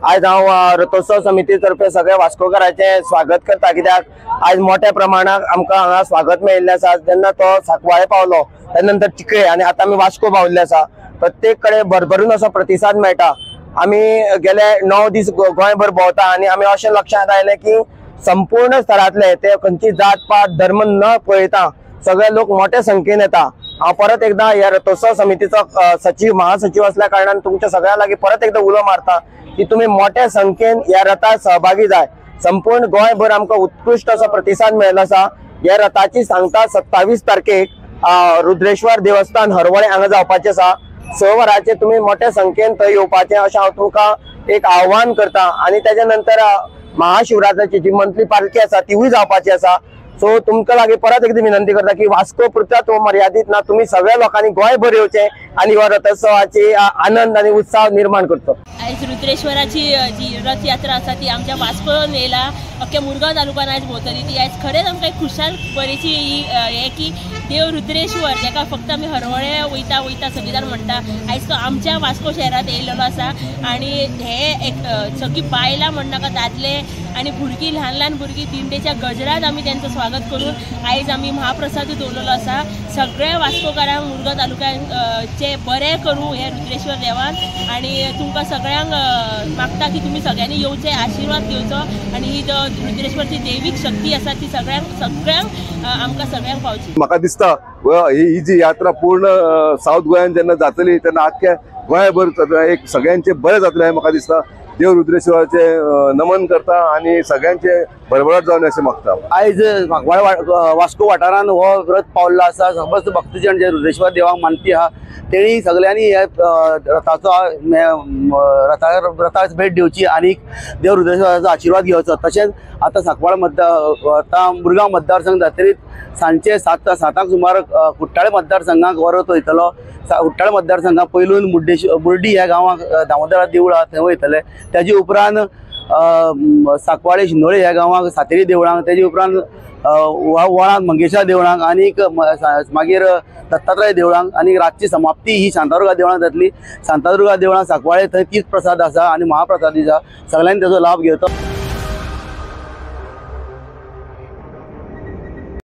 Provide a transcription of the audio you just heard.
आयज हांव रथोत्सव समिती तर्फे सगळे वास्कोकारांचे स्वागत करता, कित्याक आयज मोठ्या प्रमाणात आमकां हांगा स्वागत मेळिल्लें आसा. जेन्ना तो सांकवाळे पावलो त्या नंतर चिखळे आनी आतां आमी वास्को पाविल्ले आसा. प्रत्येक कडेन भरभरून असो प्रतिसाद मेळटा. आमी गेले 9 दीस गोंयभर भोंवता आनी आमी अशें लक्षांत आयलें की संपूर्ण स्तरांतले ते खंयची जात पात धर्म न पळयता सगळे लोक मोठ्या संख्येन येता. हांव परत एकदा ह्या रथोत्सव समितीचो सचिव महासचिव असल्या कारणान तुमच्या सगळ्या लागीं परत एकदा उलो मारता की तुमी मोठ्या संख्येन ह्या रथात सहभागी जाय. संपूर्ण गोंयभर आमकां उत्कृश्ट असो प्रतिसाद मेळिल्लो आसा. ह्या रथाची सांगता 27 तारखेक रुद्रेश्वर देवस्थान हरवळे हांगा जावपाचें आसा. 6 वरांचेर तुमी मोठ्या संख्येन थंय येवपाचें अशें हांव तुमकां एक आव्हान करता. आनी तेच्या नंतर महाशिवरात्राची जी मंथली पालखी आसा तिवूय जावपाची आसा. सो तुमकां लागीं परत एकदां विनंती करता की वास्को पुरता तो मर्यादीत ना, तुमी सगळ्या लोकांनी गोंयभर येवचें आनी ह्या रथोत्सवाची आनंद आनी उत्साह निर्माण करचो. आयज रुद्रेश्वराची जी रथयात्रा आसा ती आमच्या वास्कोन येयला, अख्ख्या मुरगांव तालुक्यान आयज भोंवतली. ती आयज खरेंच आमकां एक खुशाल बरेची ही हें की देव रुद्रेश्वर जाका फक्त आमी हरवळे वयता वयता सगळीं जाण म्हणटा, आयज तो आमच्या वास्को शहरांत येयलेलो आसा. आनी हे एक सगळीं बायलां म्हणनाका, दादले आनी भुरगीं, ल्हान ल्हान भुरगीं दिंडेच्या गजरात आमी तेंचो स्वागत करून आयज आमी महाप्रसादूय दवरलेलो आसा. सगळ्या वास्कोकारांक मुरगांव तालुक्याचे बरें करूं हे रुद्रेश्वर देवान. आनी तुमकां सगळ्यांक मागता की तुमी सगळ्यांनी येवचें, आशिर्वाद घेवचो आनी ही रुद्रेश्वरची दैवीक शक्ती आसा ती सगळ्यांक सगळ्यांक आमकां सगळ्यांक पावची. म्हाका दिसता ही जी यात्रा पूर्ण सावथ गोंयान जेन्ना जातली तेन्ना आख्ख्या गोंयभर एक सगळ्यांचे बरें जातलें हें म्हाका दिसता. देव रुद्रेश्वराचे नमन करता आनी सगळ्यांचे भरभराट जावन अशें मागता. आयज वास्को वाठारान हो रथ पावल्लो आसा. समस्त भक्तजण जे रुद्रेश्वर देवाक मानपी आहा तेणी सगळ्यांनी ह्या रथाचो रथाक भेट दिवची आनी देव रुद्रेश्वराचो आशिर्वाद घेवचो. तशेंच आतां सांकवाळ मतदार आतां मुरगांव मतदारसंघ जातरीत सांजचे 7 सुमार कुट्टाळे मतदारसंघाक हो रथ वयतलो. कुट्टाळे मतदारसंघाक पयलून मुर्डी ह्या गांवाक दामोदरा देवूळ आहा थंय वयतले. तेजे उपरांत सांकवाळे शिंदोळे ह्या गांवाक सातेरी देवळांक, तेजे उपरांत वळांत मंगेशा देवळांक आनीक मागीर दत्तात्रय देवळांक आनी रातची समाप्ती ही शांतादुर्गा देवळांत जातली. शांतादुर्गा देवळांत सांकवाळे थंय तीच प्रसाद आसा आनी महाप्रसाद आसा. सगळ्यांनी तेजो लाभ घेवचो.